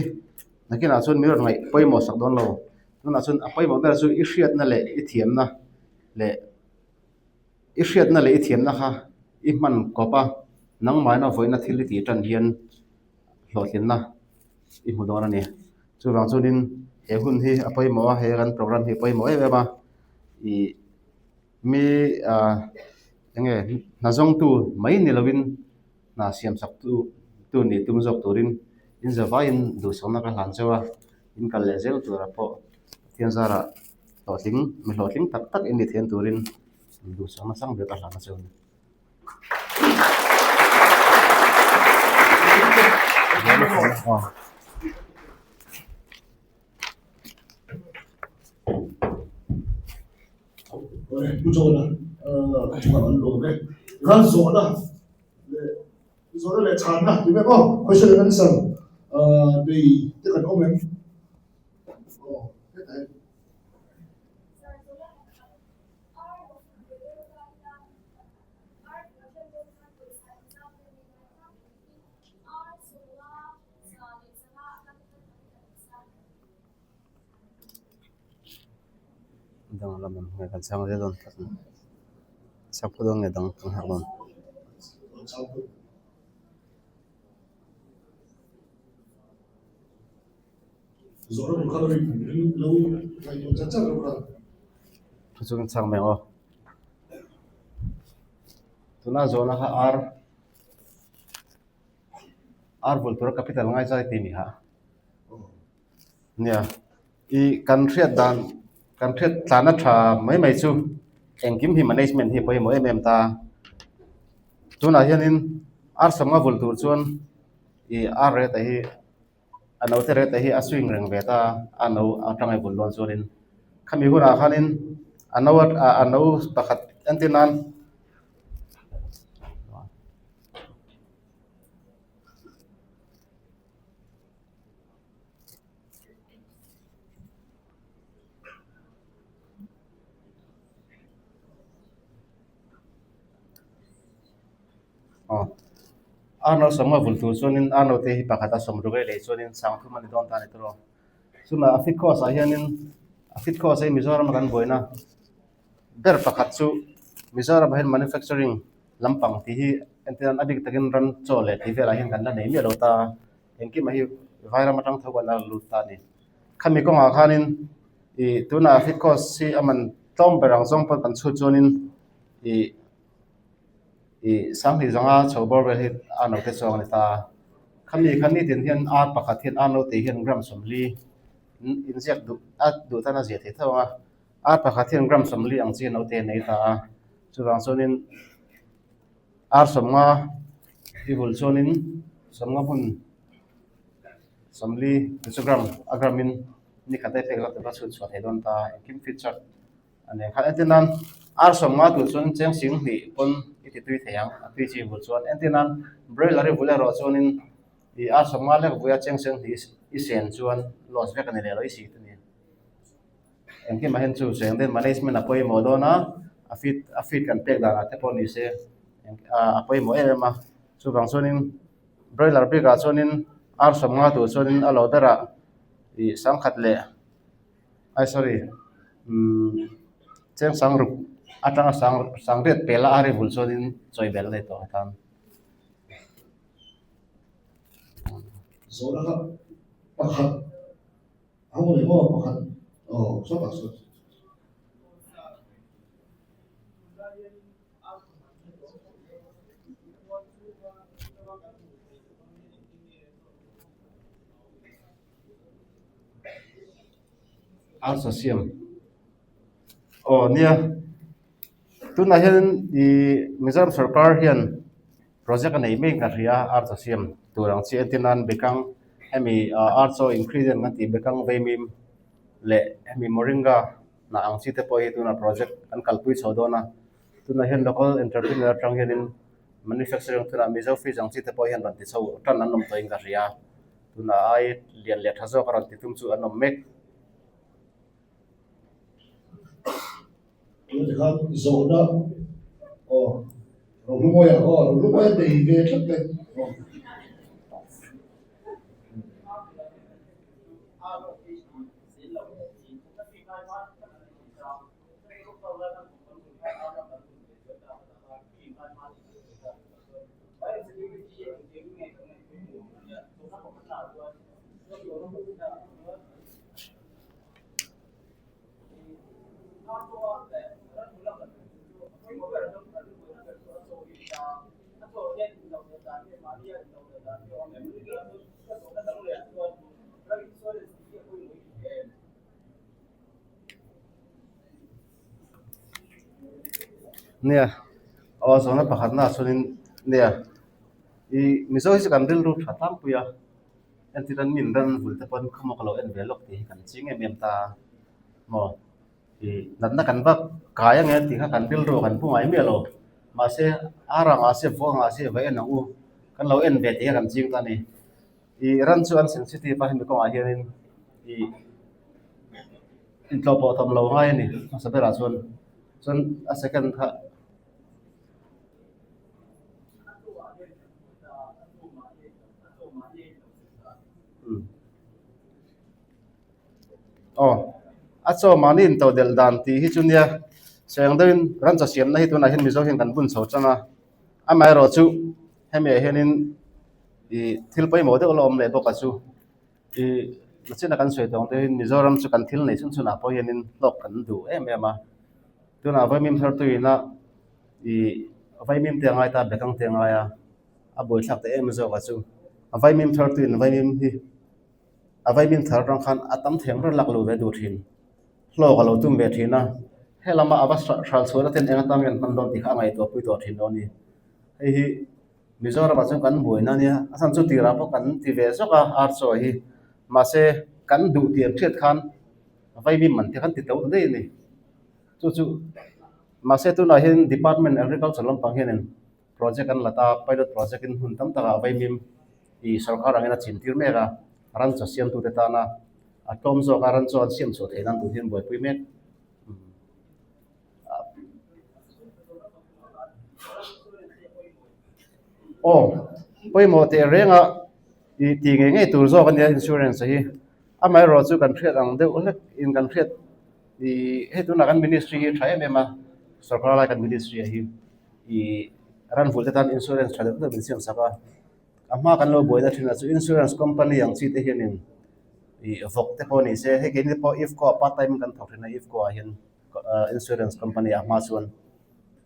nakinah chuan min rawn ngaih pawimawh sak dawn lo tunah chuan a pawimawh ber chu i hriatna leh i thiamna leh. I hriatna leh i thiamna kha i hman kawp a, nangmahina vawiina thil i tih tan hian hlawhtlinna i hmu dawn a ni. Chuvang chuanin he hun hi a pawimawh a, he kan program hi a pawimawh em em a, ih mi ah eng nge hna zawngtu mai ni lovin hna siam sak tu tu nih tum zawk turin in zavaiin duhsakna ka hlan cheu a, in kal leh zel turah pawh Pathian zarah hlawhtling mi hlawhtling tak tak in ni thiam turin duhsakna sang ber ka hlan a cheu a ni. Pu John-a ka chungah an lawm e. Ral zawhna leh zawhna leh chhanna tih mek aw question and answer nei te kan awm em? Aw hetah hian. Dang lam awm nge kan chhang zel dawn tlat mai chhang pawh dawn nge dang kan nghak dawn. Thu chu kan chhang mai ang aw tuna zawhna kha ar ar vul tura capital ngai zai tih a ni ha. Nia, i kan hriat dan, kan hriat tlana tha mai mai chu engkim hi management hi a pawimawh em em ta. Tunah hianin ar sawmnga vul tur chuan i ar rate hi a note rate hi a swing reng ve ta a, a no atanga i vul dawn chuanin khami hunah khanin a no a no pakhat entir nan. Aw a no sawmnga vul tur chuanin a note hi pakhat a sawm ruk e lei chuanin sang thum a ni dawn ta a ni tawh a chungah a fit course ah hianin a fit course hi Mizoram a kan buaina ber pakhat chu Mizoram ah hian manufacturing lampang tih hi entir nan a bik takin ram chaw leh tih velah hian kan la nei miah lo ta a. Engkim ah hi vairam atang tho kan la lut ta a ni. Khami kawngah khanin ih tunah fit cost hi a man tlawm ber ang zawng pawn kan chhut chuanin ih ih sanghnih zawnga chho bawr vel hi a note chuang a ni ta a. Khami kha nitin hian ar pakhat hian ar note hian gram sawmli inziak duh a duh tan a ziah theih tho ang a. Ar pakhat hian gram sawmli ang chi note a nei ta a. Chuvang chuanin Ar sawmnga i vul chuanin sawmnga hmun sawmli ti chu gram a gram in ni khat a pek zat tur a chhut chhuah thei dawn ta engkim feature a nei kha entir nan ar sawmnga tur chuan cheng sing hnih pawn i ti tui thei ang a tui chi vul chuan entir nan broiler i vul erawh chuanin ih ar sawmnga lek vui a cheng sing hnih i sen chuan loss vek a ni leh lo i si te ni. Engkim ah hian chu cheng te management a pawimawh dawn a, a feed a feed kan pek danah te pawh ni se a pawimawh em em a, chuvang chuanin broiler bikah chuanin ar sawmnga tur chuanin a lo berah ih sangkhat leh ai sorry umm cheng sang ruk atanga sang sang riat pela a ri vul chuanin chawi belh a nei tawh atan. Zawhna kha pakhat. A hmu leh maw pakhat aw sawtah sawn. Arsa siam aw nia tunah hian ih Mizoram sorkar hian Project a nei mek ka hria a archaw siam tur ang chi entir nan bekang hemi archaw ingredient kan tih bekang veimim leh hemi moringa hnah ang chi te pawh hi tunah project an kalpui chho dawn a tunah hian local entrepreneur atang hianin manufacturing tunah mizo fish ang chi te pawh hian rawn ti chho tan an awm tawhin ka hria tunah ai lian leh tha zawk a rawn ti tum chu an awm mek. Tuna khan zawhna aw Rohlumawia aw Rohlumawia nei ve tlat e aw. Nia aw zawhna pakhatna ah chuanin nia ih Mizo hi chu kan rilru tha tlangpui a entir an min ran vul te pawn khawmaw ka lo en ve lawk tih hi kan ching em em ta a. Maw ih natna kan va kai ang e tih kha kan rilru kan pu ngai miah lo mahse a rang ah se vawk ang ah se va en ang u kan lo en ve tih kha kan ching ta a ni ih ran chu an sensitive a hemi kawngah hianin ih intlawh pawh tam lo ngai a ni hmasa berah chuan chuan a second kha. Aw. A chaw mahni intodelh dan tih hi chu nia sawi ang deuhin ran chaw siamna hi tunah hian Mizo hian kan bun chho chang a, amaherawh chu hemi ah hianin ih thil pawimawh deuh la awm leh bawk a chu ih nachina kan sawi tawh ang deuhin Mizoram chu kan thil neih chhun chhunah pawh hianin hlawk kan duh em em a, tunah vaimim thar tuiin a ih vaimim te a ngai ta bekang te a ngai a, a buaithlak ta em zawk a chu a vaimim thar tuiin vaimim hi. A vaimim thar atang khan a tam thei ang ber lak lo ve duh thin. Hlawk a lo tum ve thin a, he lama a va hral chhuahna ten eng atang nge an hman dawn tih kha a ngaihtuah pui tawh thin lo a ni. Hei hi Mizoramah chuan kan buaina a nia, a chhan chu tirah pawh kan ti ve zawk a ar chaw hi, mahse kan duh tih an hriat khan vaimim man te khan ti to ta daih a ni. Chu chu mahse tunah hian Department Agriculture lampang hianin Project an la ta, pilot project in hmun tam takah vaimim ih sorkar angin a chin tir mek a, ran chaw siamtute tana a tlawm zawk a, ran chaw an siam chhuah theih nan tun hian buaipui mek. Aw, pawimawh teh reng a ih tih ngei ngei tur zawk a nia insurance hi, amaherawh chu kan hriat ang deuh hlek in kan hriat ih hei tunah kan ministry hi a tha em em a, sorkar lai kan ministry ah hi. Ih ran vulh te tan insurance tha deuh deuh min siam sak a, a hma kan lo buaina thin ah chu insurance company ang chi te hianin ih vawk te pawh ni se hei keini pawh IFFCO ah part time in kan thawk thin a IFFCO ah hian insurance company ah hma chuan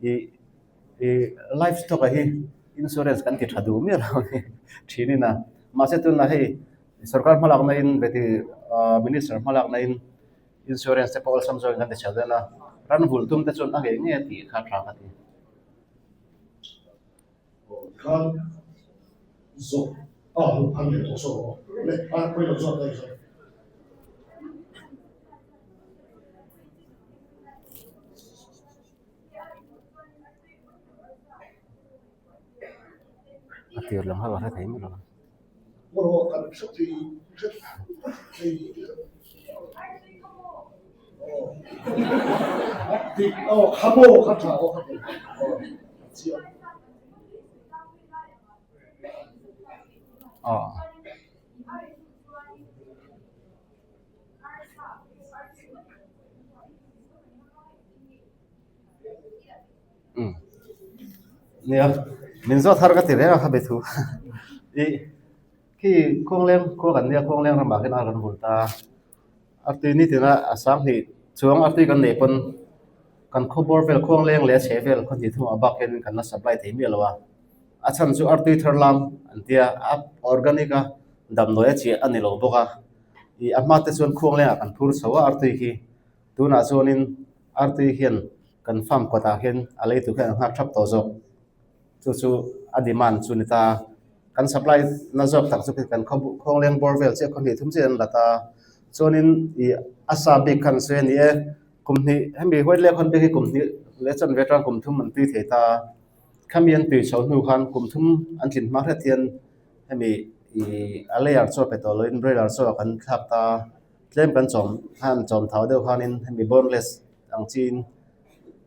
ih ih livestock ah hi insurance kan ti tha duh miah lo a ni thin in a mahse tunah hei sorkar hmalakna in veti minister hmalakna in. Insurance te pawh awlsam zawkin kan ti chho dawn a, ran vulh tum te chuan a ngei ngei a tih kha tha ka ti. Khan zawh a hun phan leh tawh saw aw le a pawi lo zawk daih zawk. A tir lam kha ka hre thei miah lo a. Nia, min zawt har ka ti reng a kha bethu. Ih khi khawngleng khua kan nia khawngleng ramah khian a rawn vul ta a. Artui ni tina a sang hnih chuang artui kan neih pawn kan khaw bawr vel khawngleng leh a chheh vel khaw hnih thumah bak hian kan la supply thei miah lo a. A chhan chu artui thar lam an tia a organic a damdawi a chiah a ni lo bawk a. Ih a hma te chuan khawnglengah kan phur chho a artui khi. Tunah chuanin artui hian kan farm kawtah hian a lei tur hian an nghak thap tawh zawk. Chu chu a demand chu ni ta. Kan supply na zawk tak chu kan khawngleng bawr vel chiah khaw hnih thum chiah an la ta. Chuanin ih a sa bik khan sawi a ni e, kum hnih hemi white lake hawn bik hi kum hnih leh chanve atang kum thum an tui thei ta. Khami an tui chho hnu khan kum thum an tlin hma hret hian hemi ih a layer chaw pe tawh loin broiler chaw kan thlak ta. Tlem kan chawm khan chawm thau deuh khanin hemi boneless ang chiin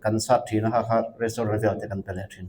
kan sat thin a kha kha restaurant vel te kan pe leh thin.